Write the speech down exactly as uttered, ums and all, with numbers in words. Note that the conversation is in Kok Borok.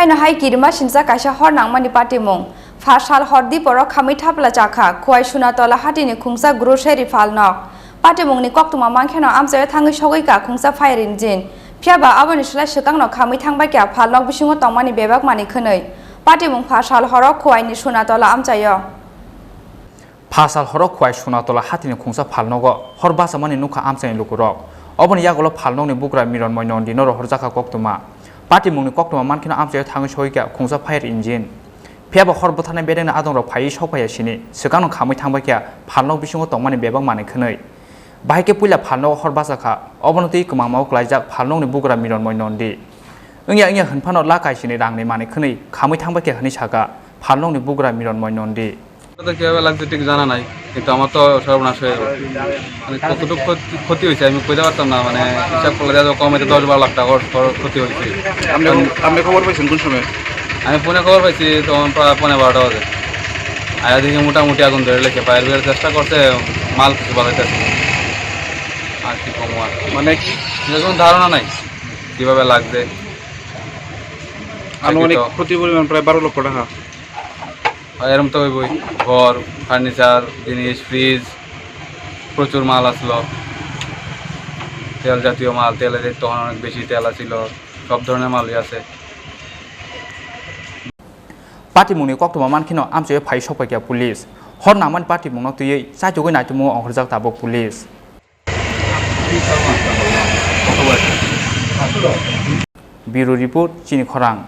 Haino hai kirima sinsa kaisa hor nangmani patimung. Phasal hor diporo khamwi thapla chakha, Khowai Sunatola hatini khungsa grocery phalnok. Patimungni koktwma mankheno amchaio thangwi sogwi ka khungsa fire engine. Phiyaba aboni slai swkangno khamwi thangbai kha phalnok bisingo tongmani bebak manwi khwnwi. Patimung phasal horo Khowaini Sunatola amchaio. Phasal horo Khowai Sunatola hatini khungsa phalnogo hor bachamani nukha amchaini lukurok. Oboni yagulo phalnokni bugra Mironmoi Nondi no rohorjakha koktwma. Patimungni koktwma mankheno amchaio thangwi sogwi kha khungsa fire engine. Phiyaba hor bwtharnai bedekni adongrok phaiwi sokphaiya sini, swkangno khamwi thangbai kha phalnok bisingo tongmani bebak manwi khwnwi. Bahai khe puila phalnogo hor bachakha, obono twi kwmangmao klaijak phalnokni bugra Mironmoi Nondi. Wngya wngya hwnphano la kaisini rangni manwi khwnwi khamwi thangbai kha hwnwi sakha phalnokni bugra Mironmoi Nondi. তো কিভাবে লাগছে ঠিক জানা নাই, কিন্তু আমার তো সর্বনাশ হয়ে গেল। মানে কতটুকু ক্ষতি, ক্ষতি হয়েছে আমি কইতে পারতাম না, মানে হিসাব করলে দেখা যাবে কম হয়তো দশ বারো লাখ টাকার খর-, ক্ষতি হয়েছে। আপনি, আপনি খবর পাইছেন কোন সময়? আমি ফোনে খবর পাইছি তখন প্রায় পৌনে বারোটা বাজে। আয়া দেখি মোটামুটি আগুন ধরে লেখে, ফায়ার ব্রিগেড চেষ্টা করছে, মাল কিছু বাজাইতেছে। আর কি কম আর। মানে এরকম ধারণা নাই কিভাবে লাগছে। আনুমানিক ক্ষতি পরিমাণ প্রায় বারো লক্ষ টাকা। আর এরম তো হইবই, ঘর, ফার্নিচার, জিনিস, ফ্রিজ, প্রচুর মাল আসলো, তেল জাতীয় মাল, তেলের রেট তখন অনেক বেশি, তেল আসিল, সব ধরনের মালই আছে। Patimungni koktwma mankheno amchaio phai sokphaikha police. Hor nangmani patimungno twiwi chaitugwi naitukmungo ongkhorjak tabuk police. Bureau report, Chini Khorang.